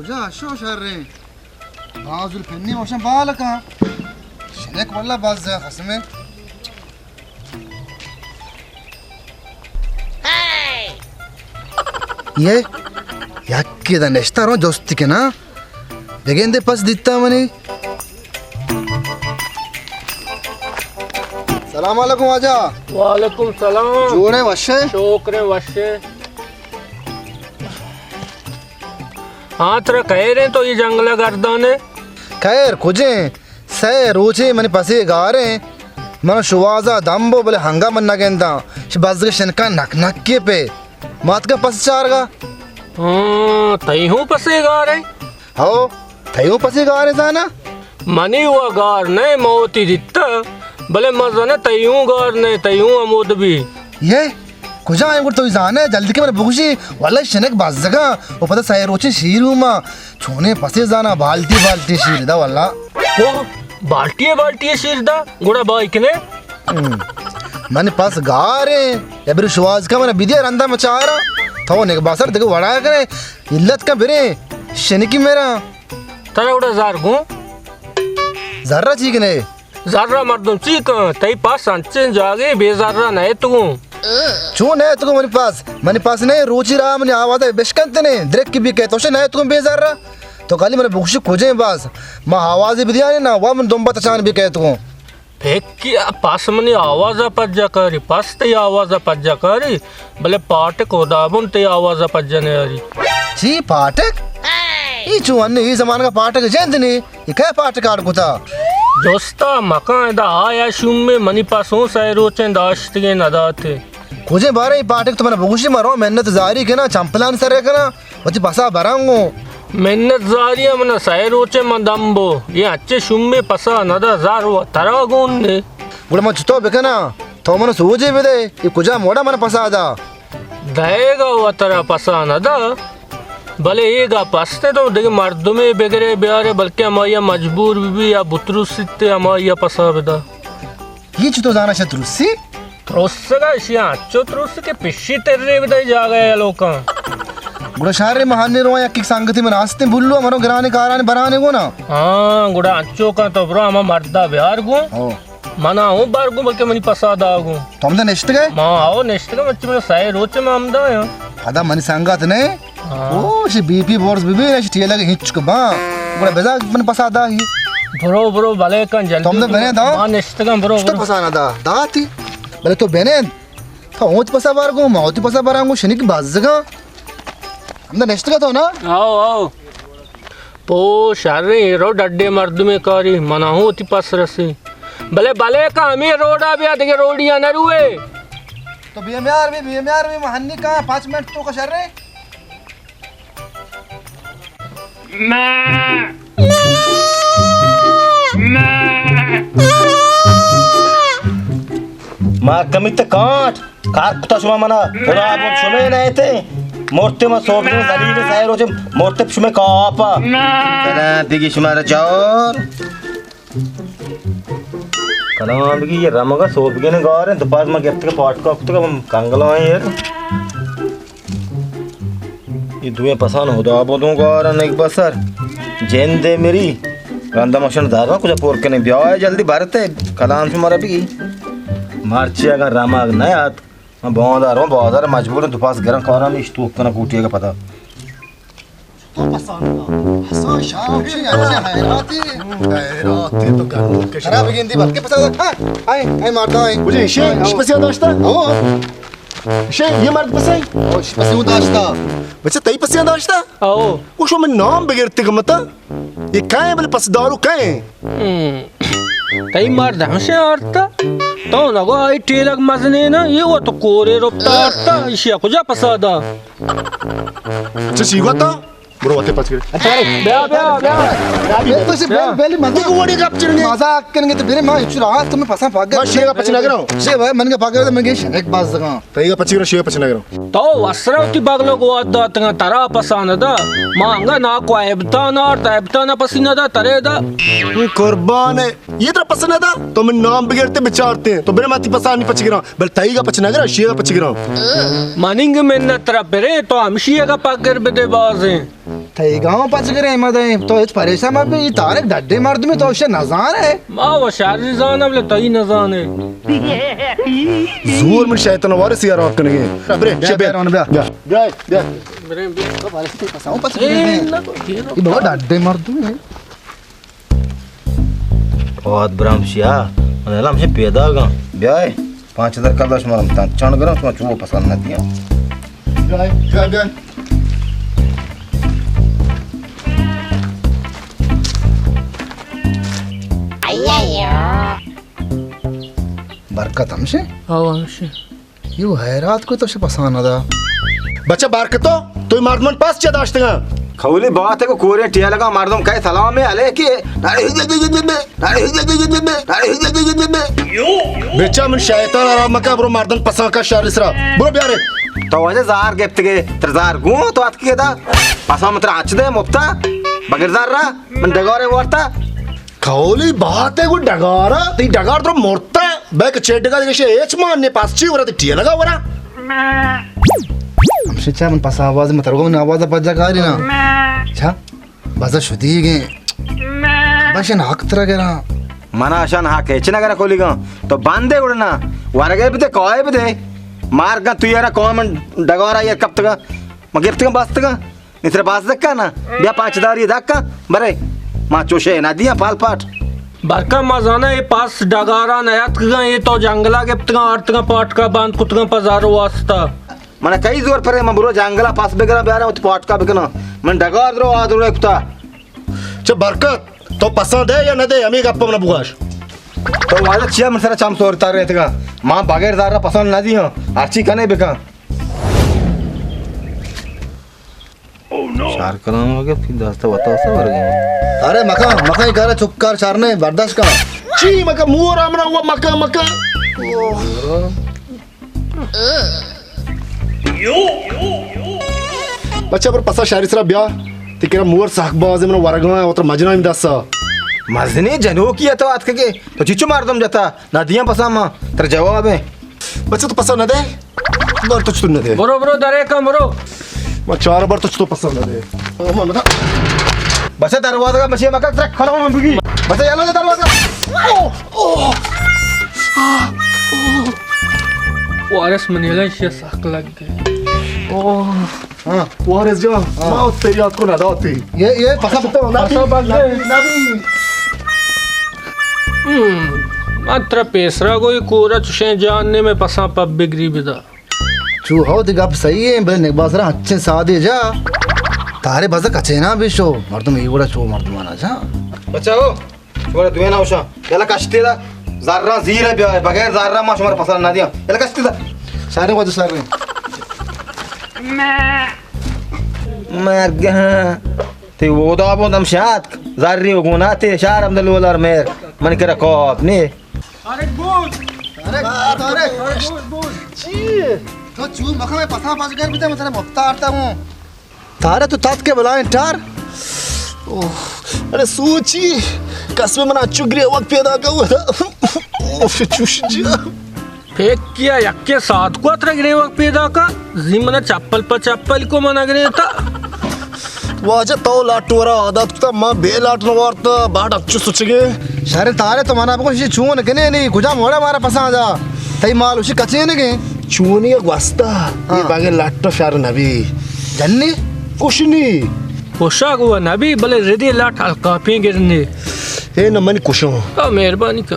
کجا شو شریں؟ بازل پنی موشن بالکاں. شنک واللہ باز قسمیں. یہ یکی دا نشتہ رو جستی کنا. بگندے پس دیتا منی. سلام علیکم واجہ. وعلیکم سلام. جوڑے وشے؟ شکریں وشے. ہاں، ترا خیریں تو یہ جنگل گردانے؟ خیر کجیں؟ سئے روچے منی پسے گاریں. من شوازا دمبو بلے ہنگا من نگنداں. چہ بزگ شنکاں نک نک کے پہ ماتکا پس چارگا. ہاں، تئی ہوں پسے گاریں؟ ہو، تئی ہوں پسے گاریں زانا؟ منی و گار نئے موتی دیتا، بلے مزن تئی ہوں گار نئے، تئی ہوں امود بی. یہ کجا ایں گڑ تو زانے؟ جلدی کے من بگوشی. واللہ شنک بزگاں و پدا سئے روچیں شیروں ما چونیں پسے زانا، بالٹی بالٹی شیر دا واللہ. او، بالٹی بالٹی شیر دا، گڑا بائی کنے؟ ہم. من پس گاریں، یا بری شواز کا من بدی رندا مچارا. تو نک باسر دگہ وڑا کنے، علت کا برے، شنکی میرا. ترا گڑا زار گوں؟ زرا چی کنے؟ زر ء مردم چی کن؟ تئی پس انچیں جاگے بے زر ء نہ اتگوں. چون نہ اتگوں منی پس؟ منی پس نہ روچی راہ منی آواز ء بشکنت نے، درک بی کئے توش نہ اتگوں بے زر ء. تو کالی من بگوشی کجیں باز؟ ما آواز بدیانی نا، وا من دمبا تچان بی کئے اتگوں. پکی پس منی آواز ء پجا کاری، پس تئی آواز ء پجا کاری، بلے پاٹک خدا بن تئی آواز ء پجا نیاری. چی پاٹک؟ ای چو انّے ای زمانگ ء پاٹک جند نے؟ اے کئے پاٹ کاڑ کتا؟ جستا مکان ادا آیا شومے منی پسوں سئے روچیں داشتگیں نداتے. کجیں بارے اے پاٹک تو من بگوشی، من رو منت زاری کنا، چمپلان سر کنا، وتی پسا براں گوں. منت زاری من سئے روچیں من دمبو، یہ اچے شومے پسا ندا زار و ترا گون نے. گڑا من چتو بکنا؟ تو من سوجے بدے، یہ کجا موڑا من پسا دا؟ دئیگ ء وترا پسا نہ دا، بلے اے گپ است انت تو دگہ مردمے بگرے بیارے، بلکیں ہمائی ء مجبور بہ بی یا بترسیت ء ہمائی ء پسا بدا. اے چتو زانا شہ ترسی؟ ترسگ ء اشی انچو ترس کہ پشی ترے بدئے جاگہ ء لوکاں. گڑا شہر ء مہانے رواں، یک یک سنگتی من آستیں بلو، منو گرانے کارانے برانے گونا. ہاں، گڑا انچو کن تو برو ہما مردا بیار گوں. ہو. منا ہوں بار گوں، بلکہ منی پسا دا گوں. تو ہمدا نشتگ ئے؟ ما آؤ نشتگ، مچ من سئے روچ ما ہمدا آں. پدا منی سنگت نے؟ ہاں. او، شی بی پی بورس بی بی، شی ٹیلگ ہچ کو با. گڑا بزا من پسا دا ہی. برو، برو، بلے کن جلدی. تو ہمدا بنے دا؟ ما نشتگاں، برو، چطور برو. پسا نہ دا؟ دا تی. بلے تو بنے. تو ہوت پسا بار گوں، ما ہوتی پسا بار گوں، شنی کی بازگاں. ہمدا نشتگ تو نا؟ آؤ، آؤ. پو شریں، اے رو ڈڈے مردمے کاری، منا ہوں وتی پس رسی. بلے بلے کا ہمے روڈا بیا، دگہ روڈیا نہ روئے. تو بے میار بی، بے میار بی، من ہنی کاں پانچ منٹ تو کا شریں. ما کمیت کانٹ. کار کتا شما منا، خدا بند شمے نہ ایتے. مرتے ما سوبگیں زلیل سئے روچ مرتے شمے کاپا. کنا بگی شما را جور. کلام بگی یہ رمگا سوبگیں گاریں، دو پاس ما گپت کے پاٹ کا کتا، ہم کنگلائیں یار. یہ دوئیں پسان خدا بدوں گارن ایک بسر. جند مری. رندا مشن دارا کجا پور کنے، بیا جلدی بھرتے. کلام شما را بگی. مرچی اگر رمگ نیات، من باندا رو بازار مجبور، دو پاس گران کارانی اشتوک کنم کوٹی اگه پدا. تو پسان، پسان شاہ چی اچھے حیراتی. حیراتی تو گنوک. خراب گندی بلکہ پسان. ہاں، آئے، آئے مارتا آئے. مجھے ایشے، ایش پسیا داشتا؟ ہاں. ایشے، یہ مرد پسے؟ او، ایش پسے داشتا. بچہ، تئی پسیا داشتا؟ او. او شو من نام بگرتے گمتا. یہ کئے بلے پس دارو کئے؟ ہم. تئی مرد ہمشے آرتا؟ تو نگو آئی ٹیلگ مزنے نا، یہ وہ تو کورے رپتا آرتا، ایشی کجا پسادا؟ اچھا، چی گوتا؟ برو وتے پچ کرے. اچھا، بیا، بیا، بیا. یہ تو سے بیا. بیل، بیل، مزاق. تو وڑی گپ چرنے. مزاق کرنے تو بیرے، ما اچھو رہا، تمہیں پسند پاگل. ما شیرا پچ نہ کراؤ. شے بھائی، من کا پاگل تو من کے شنک باز دگا. تئی گا پچی کرا، شیگا پچی نگرا. تو وسرا وتی بگلو گوات داتگا، ترا پسا ندا. ما انگا ناکو ایبتان آرت، ایبتان پسی ندا، ترے دا. قربان ہے. یہ ترا پسند ندا؟ تو من نام بگرتے بچارتے. تو برے ماتی پسانی پچ گرا. بل تئی گا پچ نگرا، شیگا پچ گرا. مننگ منت ترا برے، تو ہمشی گا پگر بدے بازیں. تئی گاؤں پچ گریں مدیں، تو ہچ پریشان مبے، اے طارق ڈڈیں مردمے، تو اشی نزانے۔ ما و شری زاناں، بلے تئی نزانے۔ زور من شیطان وارث ءَ حراب کنگے۔ برے، بیا، شبیر۔ بیا، بیا۔ بیا، بیا۔ برے، بیا۔ تو وارث تئی پساں پچ اے گریں۔ نہ، تو یہ نہ۔ اے بابا ڈڈیں مردمے۔ واد برام شیا، من الم ہے پیدا گا۔ بیائے، پانچ ہزار کلدار شما رم تان چان گرم، شما چو پسند نہ دیا۔ بیائے، بیائے، بیائے۔ برکت ہمشے؟ ہاں، ہمشے۔ یو حیرات کو تو شے پسان دا۔ بچہ بارکتو، تو مردمن پاس چہ داشتگا؟ کھولی بات ہے کو کورے ٹیلگا مردم کہے سلام علیکی۔ بچہ من شیطان آرام مکا، برو مردم پسان کا شر سرا۔ برو بیارے۔ تو واجہ زار گپتگے، تر زار گوں تو اتکے دا۔ پسان من تر اچ دے مپتا، بغیر زار را، من ڈگارے وارتا۔ کھولی بات ہے گو ڈگارا، تی ڈگار درو مرتا، بیک چیڈ ڈگار دیگه شه هیچ مان نه پاس چی ورا تی ٹیلگا ورا۔ ہمشی چا من پس آواز مترگو من آواز پجا کاری نا۔ چا؟ بازا شدیگیں۔ بشن حق ترا گرا۔ منا شان حق ہے، چنا گرا کولیگا۔ تو باندے اڑنا، ورگے بدے، کوئے بدے۔ مارگا تو یارا کومن ڈگارا یہ کپتگا۔ ما گپتگا بستگا۔ نی ترا باز دکا نا، بیا پاچداری دکا، برے ما چوشے نہ دیاں پال پاٹ۔ برکا ما زانا اے پاس ڈگارا نیاتکگاں، اے تو جنگلا گپتگاں، آرتگاں پاٹکا بند کتگاں پہ زر واسطہ۔ من کئی زور پرے، من برو جنگلا پاس بگراں بیاراں وتی پاٹکا بکناں، من ڈگار درو آ درو کتا۔ چہ برکت، تو پساں دے یا نہ دے، ہمے گپا من بگوش۔ تو واجہ چیا من سرا چم سورتا رہتگا، ما بغیر زارا پسند نہ دیاں، ہرچی کنے بکن۔ شار کلام ہو گیا، پھر دستا وتا سا ورگے۔ ارے مکا، مکا، یہ کارا چپ کار، شار نے برداشت کا۔ چی مکا، مور امرا ہوا مکا، مکا۔ بچہ پر پسا شاری سرا بیا، تی کرا مور سخت بازے، من ورگا ہے، وتر مجنانی دستا۔ مزنی جنوکی ہے تو آتکگے، تو چچو مردم جتا، نہ دیاں پسا ما، تر جواب ہے۔ بچہ تو پسند نہ دے؟ بار تو چطور نہ دے؟ برو، برو، درے کن، برو۔ ما چار بار تو چطور پسند نہ دے؟ او ما بتا۔ بچہ دروازہ کا مچھے مکا ترک کھڑا ہوں بگی۔ بچہ یلو دے دروازہ۔ او، او، آ، او۔ وارث منی لن شیہ سخت لگ گئے۔ او۔ ہاں۔ وارث جان، ہاں۔ ما اس سے یاد کو نہ داتی۔ یہ، یہ پسا تو نہ پسا بند نہ ہے۔ نہ۔ ہم، من ترا پیسرا گوئی کورا چشیں جان نے میں پساں پب بگری بدا۔ چو ہو دی گپ صحیح ہے، بلے نگباز را اچھے سادے جا۔ تارے بزا کچے نا بیشو، مردم ای گڑا چو مردمانا جا۔ بچہ ہو، شمارا دوینا ہوشا۔ یلا کشتی دا، زرا زیر بیا، بغیر زرا ما شمارا پسند نہ دیا۔ یلا کشتی دا۔ سارے وجہ سارے۔ مرگ ہاں۔ تی ودا بود ہم شاتک، زری و گوناتی، شار ہم دلولار میر، من کرا کوپ نی۔ طارق بود۔ طارق، طارق۔ بود، بود۔ چی؟ تو چو مخمے پسا پاس گر بیتے، من ترا مفتا آرتا ہوں۔ طارق تو تات کے بلائیں ٹار۔ اوہ، ارے سوچی، قسم من اچو گریوک پیدا کا ہوا تھا۔ اوہ، چوش جا۔ پھیک کیا یکے ساتھ کو اترا گریوک پیدا کا، زی منا چپل پہ چپل کو منا گریتا۔ واجہ تو لاٹ ورا عادت کتا، ما بے لاٹ نہ وارتا، باڈ اچو سچگے۔ شر تارے تو منا بگوش، یہ چون کنے نی، کجا موڑا مارا پسند آ۔ تئی مال اسی کچے نگے۔ چونی گوستا، یہ ہاں۔ باگے لاٹ شر نبی۔ جنی؟ کشنی۔ کشا گوا نبی، بلے ردی لاٹ الکاپیں گرنے۔ اے نہ من کشوں۔ او مہربانی کن۔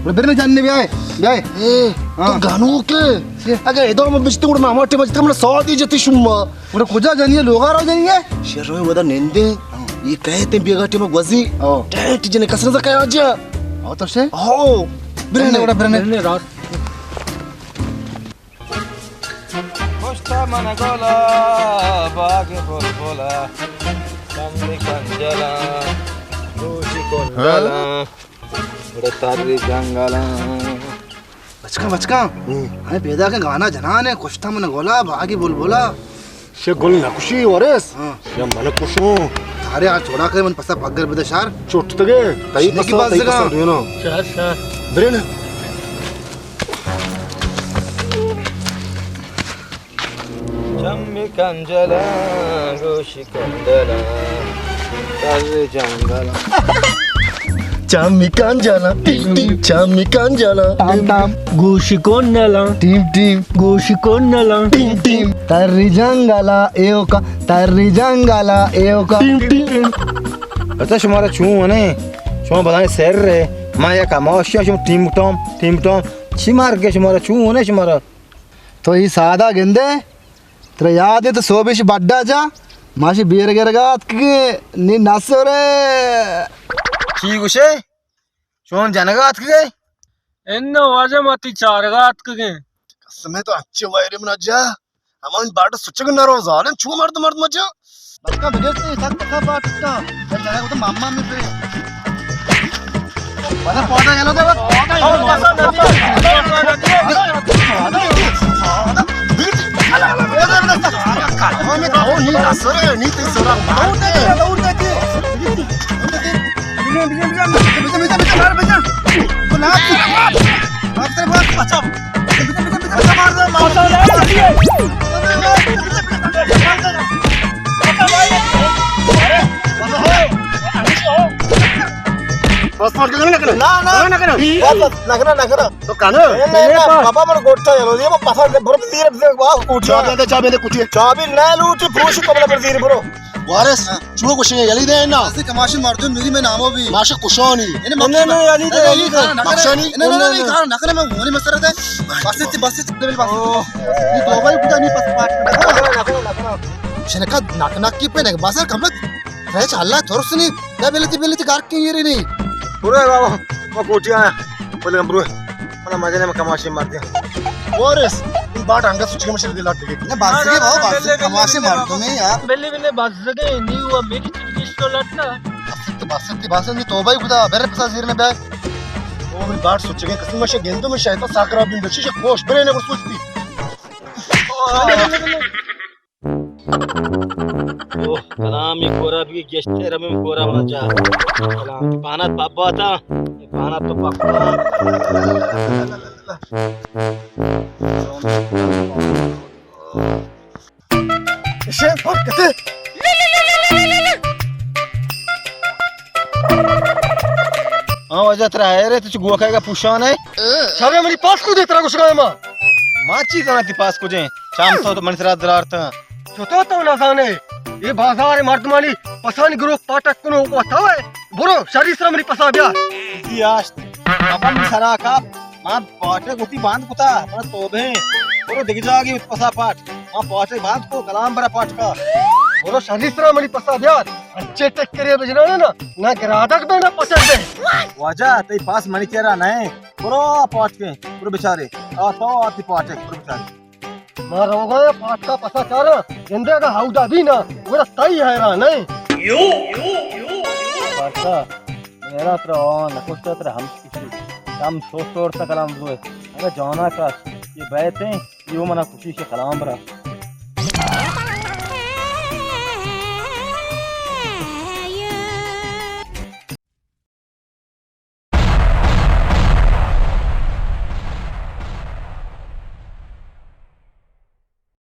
برنے جننے بیائے، بیائے۔ اے، تو ہاں۔ گانو کے؟ چی؟ اگر ادام بچتے گڑا ناماٹے بچتے من سادی جتی شما۔ گڑا کجا جنی ہے؟ لوگا رو جنی ہے؟ شیر روئے ودا نندے۔ ہاں۔ یہ کہتے بیگا ٹیم گوزی۔ او۔ ٹیٹ جنے کسر زکا آجا۔ او تو شے؟ او۔ برنے۔ برنے گڑا برنے۔ برنے راست۔ پشت من گلا، باغ بلبلا، چند کنجلا، روچی کنجلا۔ گڑا تری جنگلاں۔ بچکاں، بچکاں۔ ہوں۔ ہمیں پیدا کے گانا جنانے، کشتا من گلا، باغی بلبلا۔ شے گل نہ کشی وارث۔ ہاں۔ شے من کشوں۔ تارے آ چھوڑا کے من پسا پگر بدے شار۔ چوٹ تگے، تئی پسا، تئی پسا دینا۔ شار، شار۔ برے نا۔ چہ چمی کنجلاں، گوشی کنجلاں، تر جنگلاں۔ چمی کنجلاں، ٹیم ٹیم، چمی کنجلاں، ٹام ٹام۔ گوشی کنجلاں، ٹیم ٹیم۔ گوشی کنجلاں، ٹیم ٹیم۔ تر جنگلا ایوکا، تر جنگلا ایوکا۔ Team team. اچھا، شمارا چون ہے؟ شما بلائیں سر ہے۔ ما یک کماشی شما ٹیم ٹام، ٹیم ٹام۔ چی مارگ ہے شمارا؟ چون ہے شمارا؟ تو ای سادہ گندے؟ ترا یاد ہے تو سوبیش بڈا جا ماشی بیر گرگا اتکگے نی نسرے۔ چی گوشے؟ شون جنگا اتکگے؟ انو واجہ ما تی چارگا اتکگیں۔ قسم ہے تو اچھے وائرے منا جا۔ ہمان باٹ سچگ نہ رو ظالم، چو مرد مرد مجا۔ بچکا بگر تے سخت کا باٹ کا۔ جنگا کو تو ماما میں پہ۔ پودا، پودا یلو دے، پودا یلو دے۔ پاسپورٹ کنگ نہ کناں؟ نہ، نہ۔ کنگ نہ کناں؟ بس، بس، نہ کناں، نہ کناں۔ تو کناں؟ نہ، نہ، نہ، بابا، من گوٹا یلو، یہ پاسپورٹ برو، تیر، تیر، واہ، کوٹی۔ چابی دے، چابی دے، کوٹی۔ چابی نہ لوٹی، پروشی کملا پر تیر، برو۔ وارث، چو گوشے، یلی دے نا۔ اسی کماشی مردم میری میں نامو بھی۔ ماشا کشانی۔ نہ، نہ، یلی دے، یلی دے۔ کشانی۔ نہ، نہ، نہ، نہ، نہ، میں وہی مسئلہ دے۔ بس، بس، بس۔ یہ تو بھائی، خدا نہیں پاسپورٹ۔ شنکا نک نک کی پہ نک بازار کمت۔ رچ اللہ ترس نہیں، نہ بلتی بلتی گار کی یہ نہیں۔ برو بابا، ما کوٹی آیا۔ بولے برو، منا مزے نے کماشی مار دیا۔ وارث، این باٹ انگا سچی مشل دل لگ گئی۔ نہ بس کے بابا، بس کماشی مار تمہیں یار۔ بلے بلے بس کے نہیں ہوا، میری چیز کی شو لٹنا۔ بس تو بس تو بس، میں توبہ ہی خدا، میرے پسا زیر میں بیٹھ۔ او میری باٹ سچی قسم سے گندو میں شیطان ساکرا بن بچی کوش برے نے سوچتی۔ اوہ، کلامی گورا بھی گشتر ہمیں گورا مچا۔ کلام پانت بابا تا، پانت تو پاپا۔ شیخ پاک کتے۔ ہاں، واجہ ترا ہے رے، تو چ گوکا کا پوشان ہے۔ شابے منی پاس کو دے ترا گشگا ما۔ ما چی زانا تی پاس کو جیں؟ شام تو من سرا درارتا۔ چطور تو نزانے؟ اے بازار مردمانی پسانی گروک پاٹک کنو و تو ہے۔ برو، شری سرا منی پسا بیا۔ تی آشت۔ اپن سرا کا، ما پاٹک گوتی باند کتا، من توبہ۔ برو دگہ جاگی پسا پاٹ۔ ما پاٹک باند کو، کلام برا پاٹکا۔ برو شری سرا منی پسا بیا۔ اچھے ٹکرے بجنانے نا، نہ گرادک بے نہ پسند بے۔ واجہ، تئی پاس منی کرا نہ۔ برو پاٹکے، برو بچارے۔ آ تو آتی پاٹک، برو بچارے۔ ما روگا پاٹکا پسا چارا، زندے اگا ہاودا بھی نا، گڑا تئی حیران ہے۔ پاٹکا، میرا ترا آن، نکشتا ترا ہم کسی۔ ہم سوچ توڑتا کلام بروے۔ اگا جانا کاش، یہ بیت ہیں، یہ منا کسی سے کلام برا۔